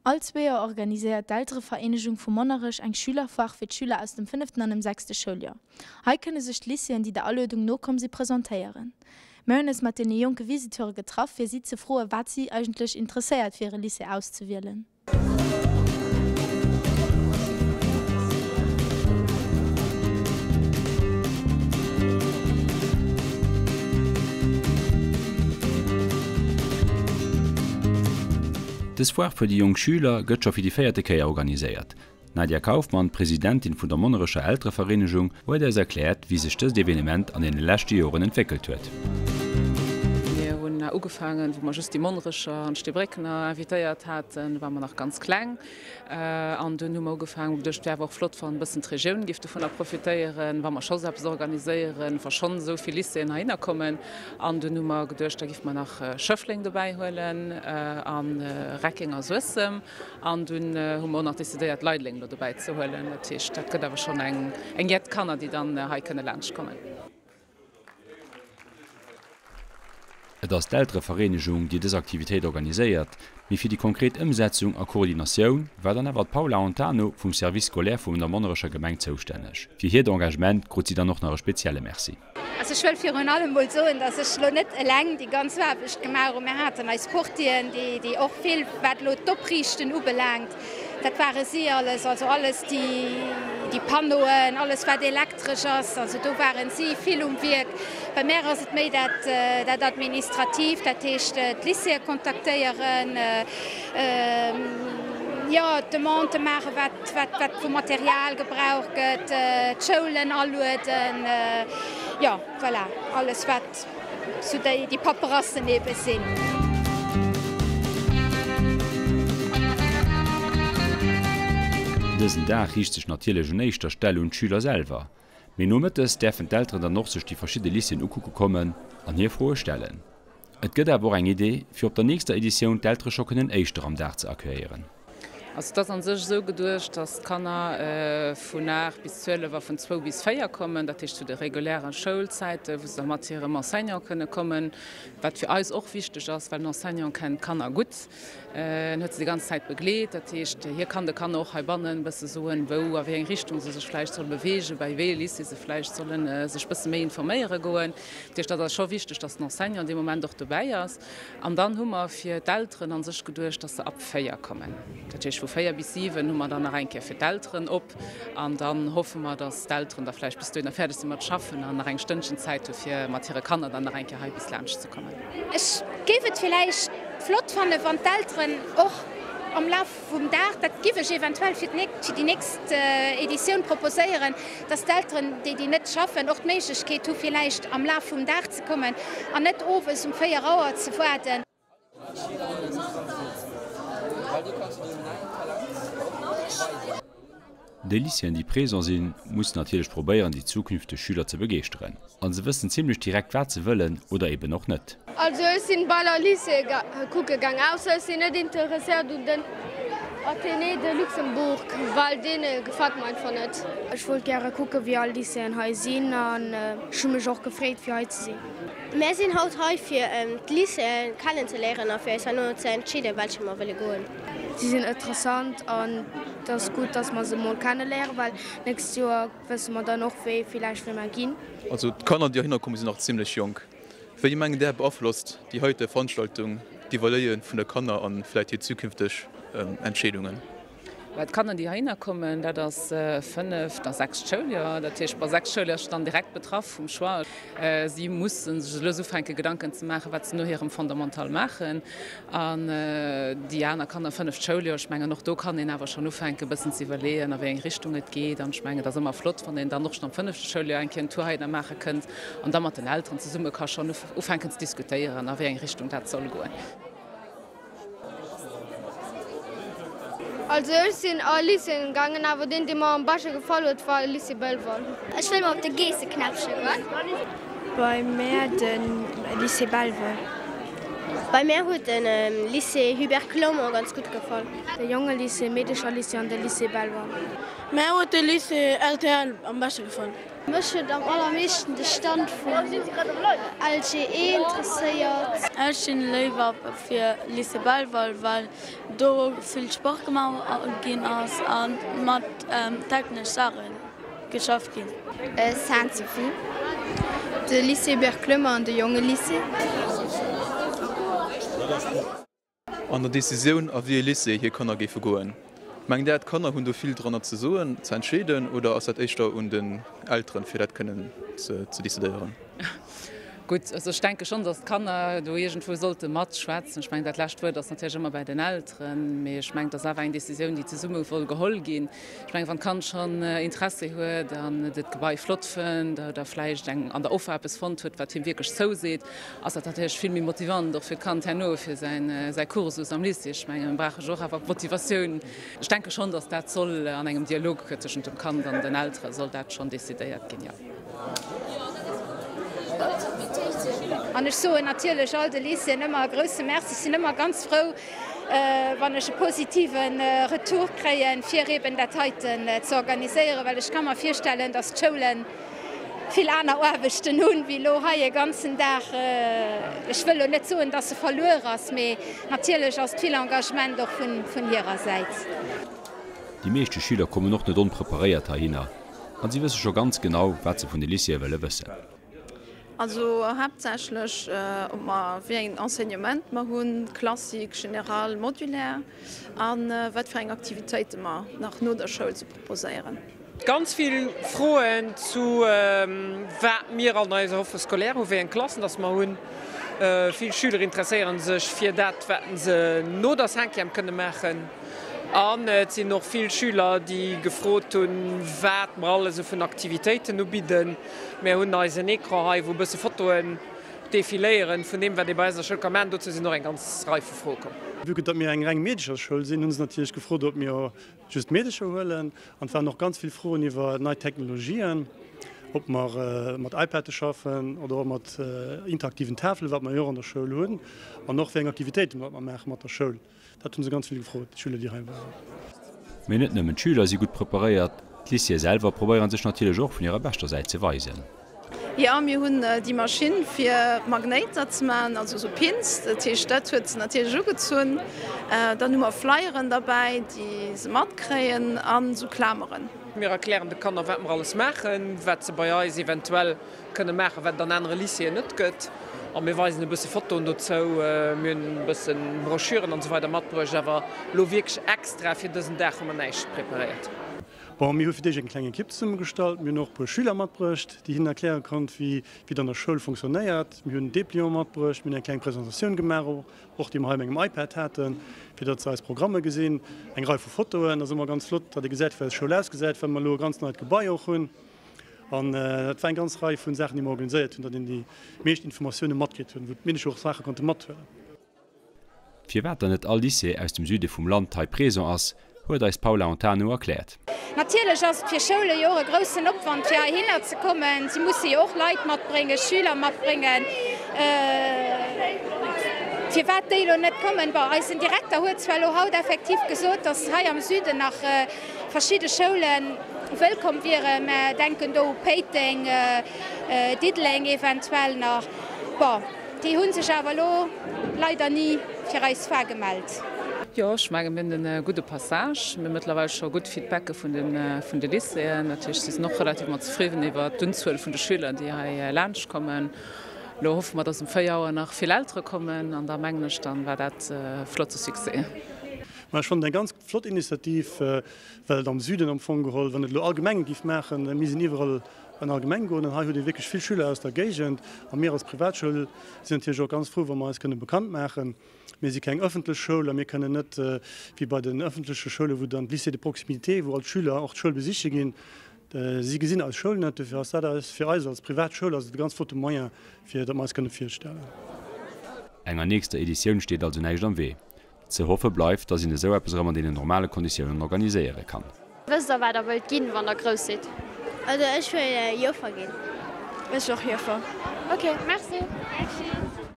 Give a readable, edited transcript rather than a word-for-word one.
All zwee Joer organiséiert d'Elterevereenegung vu Monnerech eng Schülerfoire fir d'Schüler aus dem fënneften an dem sechste Schouljoer. Hei kënne sech d'Lycéeën, déi der Aluedung nokomm si presentéieren. Mir hunn eis mat deene jonke Visiteure getraff, fir si ze froen, wat si eigentlech interesséiert fir hire Lycée auszewielen. Dës Foire fir déi jonk Schüler gëtt scho fir déi véierte Kéier organiséiert. D'Nadia Kaufmann, Presidentin vun der Monnerecher Elterevereenegung, huet eis erkläert, wéi sech dëst Evenement an deene leschte Joren entwéckelt huet. Mir hunn ugefaangen, wou mer just déi Monnerecher an d'Steebréckener invitéiert haten, do ware mer nach ganz kleng. An dunn hu mer ugefaangen, hu geduecht, et wär awer och flott, wann e bëssen d'Regioun géif dovunner profitéieren, wa mer scho sou eppes organiséieren, wa schonn esou vill Lycéeën heihinner kommen. An dunn hu mer geduecht, da géife mer nach Schëffleng dobäi huelen a Reckeng a Suessem. An dunn hu mer och nach decidéiert, Leideleng elo dobäi ze huelen. Dat heescht, dat gëtt awer schonn eng jett Kanner, déi dann hei kënne laanschtkommen. Et ass d'Elterevereenegung, déi dës Aktivitéit organiséiert, mee fir déi konkret Ëmsetzung a Koordinatioun war dann awer d'Paula Ontano vum Service scolaire vum der Monnerecher Gemeng zoustänneg. Fir hiert Engagement krut si dann och nach e spezielle Merci. Also ech wëll virun allem mol soen, dass ech elo net eleng déi ganz Aarbecht gemaach hunn. Mir haten eis Portieren, déi och vill, wat elo d'Opriichten ubelaangt, Dat ware si alles, also alles déi Panneauen, alles wat elektresch ass, also do waren si vill um Wierk. Bei mär ass et méi dat dat Administratiivt, dat heescht d'Lycéeë kontaktéieren, jo d'Demandë maachen, wat wat wat vu Material gebraucht gëtt, d'Schoulen alueden, jo voilà, alles wat. Sou déi déi Paperassen ebe sinn. Dësen Dag riicht sech natierlech un éischter Stell un d'Schüler selwer, mee nomëttes däerfen d'Elteren dann och sech déi verschidde Lycéeën ukucke kommen an hir Froe stellen. Et gëtt awer och eng Idee, fir op der nächster Editioun d'Eltere scho kënnen éischter am Dag ze accueilléieren. Also et ass an sech esou geduecht, datt d'Kanner vun 8 bis 12 a vun zwou bis 4 kommen, dat heescht zu de reguläre Schoulzäiten, wou se da mat hirem Enseignant kënne kommen, wat fir eis och wichteg ass, well den Enseignant kennt d'Kanner gutt, en huet se déi ganz Zäit begleet, dat heescht hie kann de Kanner och heibannen e bësse soen, wou a wéi eng Richtung se sech vläicht solle beweegen, bei wéi ee Lycée se vläicht solle sech bësse méi informéiere goen. Dat heescht, dat ass scho wichteg, datt den Enseignant dee Moment och dobäi ass. An dann hu mer fir d'Elteren a sech geduecht, dass se ab 4 kommen. Dat heescht, vu 4 bis 7 hu mer dann nach eng Kéier fir d'Elteren op. An dann hoffe mer, dass d'Elteren da vläicht bis dohinner fäerdeg si mat schaffen an nach eng Stënnchen Zäit hu fir mat hire Kanner dann nach eng Kéier hei bis laanscht ze kommen. Ech géif et villäicht flott fannen, wann d'Elteren och am Laf vum Dag, dat giff ech eventuell fir déi nächst Editioun proposéieren, dass d'Elteren, déi déi net schaffen, och d'Méiglechkeet hu villäicht am Laf vum Dag ze kommen an net owes um 4 Auer ze waarden. Déi Lycéeën, déi présent sinn, mussen natierlech probéieren, déi zukünfteg Schüler ze begeeschteren. A se wëssen zimlech direkt, wat se wëllen oder eben och net. Also ech sinn bei aller Lycéeë kucke gaang, ausser ech sinn net interesséiert un den Athénée de Luxembourg, well dee gefält mer einfach net. Ech wollt gäre kucke wéi all Lycéeën hei sinn an ech hu mech och gefreet fir hei ze sinn. Mär sinn haut hei fir d'Lycéeë kennen ze léieren a fir eis herno ze entscheeden welche mer wëlle goen. Si sinn interessant an et ass gutt, dass mer se mol kenne léieren, well nächst Joer wësse mer dann och wéi villäicht wéi mer ginn. Also d'Kanner déi heihinner kommen sinn nach zimlech jonk. Wéi mengt Där beaflosst déi heite Veranstaltung d'Iwwerléie vun de Kanner an vläit hir zukünfteg Entscheedungen? Well d'Kanner déi heihinner kommen, dat ass fënneft a sechst Schouljoer. Dat heescht, bon, sechst Schouljoer ass dann direkt betraff vum Choix. Si musse sech elo ufänke Gedanken ze maachen, wat se no hirem Fondamental maachen. An déi aner Kanner, fënneft Schouljoer, ech mengen och do kann een awer schonn ufänken e bëssen ze iwwerleeën, a wéi eng Richtung et geet. An ech mengen, et ass ëmmer flott, wann een dann och schonn am fënnefte Schouljoer eng Kéier en Tour heihinner maache kënnt an da mat den Elteren zesumme ka schonn ufänken ze diskutéieren, a wéi eng Richtung dat soll goen. Also ech sinn a Lycéeën gaangen, awer deen dee mer am beschte gefall huet war Lycée Belval. Ech wëll mer op de Geesseknäppche goen. Bei mär de Lycée Belval. Bei mär huet den Lycée Hubert Clermont ganz gutt gefall. De Jongelycée, Meedecherlycée an de Lycée Belval. Mär huet de Lycée LTL am beschte gefall. Mech huet am allermeeschten de Stand vum LGE interesséiert. Ech sinn léiwer fir Lycée Belval, well do vill Sport gemaach ginn ass a mat technesch Saache geschafft ginn. Sainte-Sophie, de Lycée Hubert Clement an de Jongelycée. An der Decisioun a wéi ee Lycée hir Kanner géife goen. Mengt Där, d'Kanner hunn do vill dranner ze soen, ze entscheeden, oder ass dat éischter un den Elteren, fir dat kënnen ze decidéieren? Gutt, also ech denke schonn, datt d'Kanner do iergendwou sollte matschwätzen. Ech mengen, dat lescht Wuert ass natierlech ëmmer bäi den Elteren, mee ech mengen, et ass awer eng Decisioun, déi zesumme soll geholl ginn. Ech mengen, wann d'Kand schonn Interessi huet an et d'Gebai flott fënnt oder vläicht eng an der Offer eppes fonnt huet, wat him wierklech zouseet, ass dat natierlech vill méi motivant och fir d'Kand herno fir säi Kursus am Lycée. Ech mengen, mir brauche jo och awer Motivatioun. Ech denke schonn, datt dat soll an engem Dialog tëschent dem Kand an den Eltere soll dat schonn decidéiert ginn, jo. An ech soen natierlech all de Lycéeën ëmmer e grouse Merci. Ech sinn ëmmer ganz frou, wann ech e positive Retour kréien, fir eeben dat heiten ze organiséieren, well ech ka mer virstellen, dass d'Schoule vill aner Aarbechten hunn, wéi elo hei e ganzen Dag. Ech wëll elo net soen, dass e verluer ass, mee natierlech ass et vill Engagement och vun hirer Säit. Déi meeschte Schüler kommen och net onpreparéiert heihinner a si wësse scho ganz genau, wat se vun de Lycéeë wëlle wëssen. Also haaptsächlech ob mer, wéi eng Enseignement mer hunn, classique, général, modulaire, a wat fir eng Aktivitéite mer nach no der Schoul ze proposéieren. Ganz vill Froen zu wat mir an eiser Offre scolaire hunn, wéi eng Klassen dass mer hunn. Vill Schüler interesséieren sech fir dat wat se no der Cinquième kënne maachen. An et sinn och vill Schüler déi gefrot hunn, wat mer alles esou vun Aktivitéiten ubidden. Mir hunn eisen Ecran hei wou e bësse Fotoen defiléieren vun deem wat ee bei eis an der Schoul ka maachen. Dozou sinn och eng ganz Rei vu Froe komm. Vue que datt mir eng reng Meedechersschoul sinn, hu se natierlech gefrot ob mir just Meedecher huelen. An et waren och ganz vill Froen iwwer nei Technologien, ob mer mat iPade schaffen oder och mat interaktiven Tafelen, wat mer jo och an der Schoul hunn, an och wéi eng Aktivitéiten mer maache mat der Schoul. Dat hu se ganz vill gefrot, d'Schüler, déi hei waren. Mee net nëmmen d'Schüler si gutt preparéiert, d'Lycéeë selwer probéiere sech natierlech och vun hirer beschter Säit ze weisen. Jo, mir hunn déi Maschinn fir Magnéiter ze maachen, also esou Pins. Dat heescht, dat huet se natierlech ugezunn. Dann hu mer Flyeren derbäi, déi se matkréien, an esou Klameren. Mir erklären de Kanner, wat mer alles maachen, wat se bei eis eventuell kënne maachen, wat et an anere Lycéeën net gëtt. A mir weisen e bësse Fotoen dozou. Mir hunn e bësse Broschüren an esou weider matbruecht. Awer elo wierklech extra fir dësen Dag hu mer näischt preparéiert. Bon, mir hu fir d'éischt eng kleng Ekipp zesummegestallt. Mir hunn och e puer Schüler matbruecht, déi hinnen erkläre konnt, wéi et an der Schoul fonctionnéiert. Mir hunn Depliant matbruecht, mir hunn eng kleng Presentatioun gemaach, och déi mer hei op engem iPad haten, fir datt se eis Programme gesinn. Eng Rei vu Fotoen, dat ass ëmmer ganz flott, datt ee gesäit, wéi eis Schoul ausgesäit, well mer elo e ganz neit Gebai och hunn. An dat war eng ganz Rei vu Saachen, déi mer organiséiert hunn, datt een déi meescht Informatioune matkritt hunn, wou d'Meedercher och Saache konnte mathuelen. Firwat dann net all Lycée aus dem Süde vum Land hei présent ass, huet eis d'Paula Ontano erkläert. Natierlech ass et fir Schoule jo och e groussen Opwand fir heihinner ze kommen. Si musse jo och Leit matbréngen, Schüler matbréngen. Firwat déi elo net kommen? Bon, eisen Direkter huet zwar elo haut effektiv gesot, datt hei am Süden nach verschidde Schoule wëllkomm wieren. Mä denken do u Péiteng, Diddeleng eventuell nach. Bon. Déi hu sech awer elo leider ni fir eis Foire gemellt. Jo, ech menge mir hunn e gudde Passage. Mir hu mëttlerweil scho gutt Feedbacke vun de Lycéeën. Dat heescht, si sinn och relativ mat zefridden iwwer d'Unzuel vun de Schüler, déi hei laanscht kommen. Elo hoffe mer, datt um 4 Auer nach vill Eltere kommen an da mengen ech, dann war dat e flotte Succès. Mä ech fannen et eng ganz flott Initiativ, well et am Süden am Fong geholl, wann et elo all Gemeng géif maachen, mir sinn iwwerall An allgemeng goen. An hei hutt Dir wierklech vill Schüler aus der Géigend. A mir als Privatschoul sinn natierlech och ganz frou, wa mer eis kënne bekannt maachen. Mir si keng ëffentlech Schoul a mir kënnen net wéi bei den ëffentleche Schoulen, wou dann d'Lycées de proximité, wou all d'Schüler och d'Schoul besiche ginn, si gesinn eis Schoul net. Dofir ass dat eis, fir eis als Privatschoul ass et e ganz flotte Moyen, fir datt mer eis kënne virstellen. Enger nächster Editioun steet also näischt am Wee. Ze hoffe bleift, dass een esou eppes erëm an deenen normale Konditiounen organiséiere kann. Wësst der wat der wëllt ginn wann der grouss sidd? Also ech wëll Joffer ginn. Ech och Joffer. Ok, merci. Merci.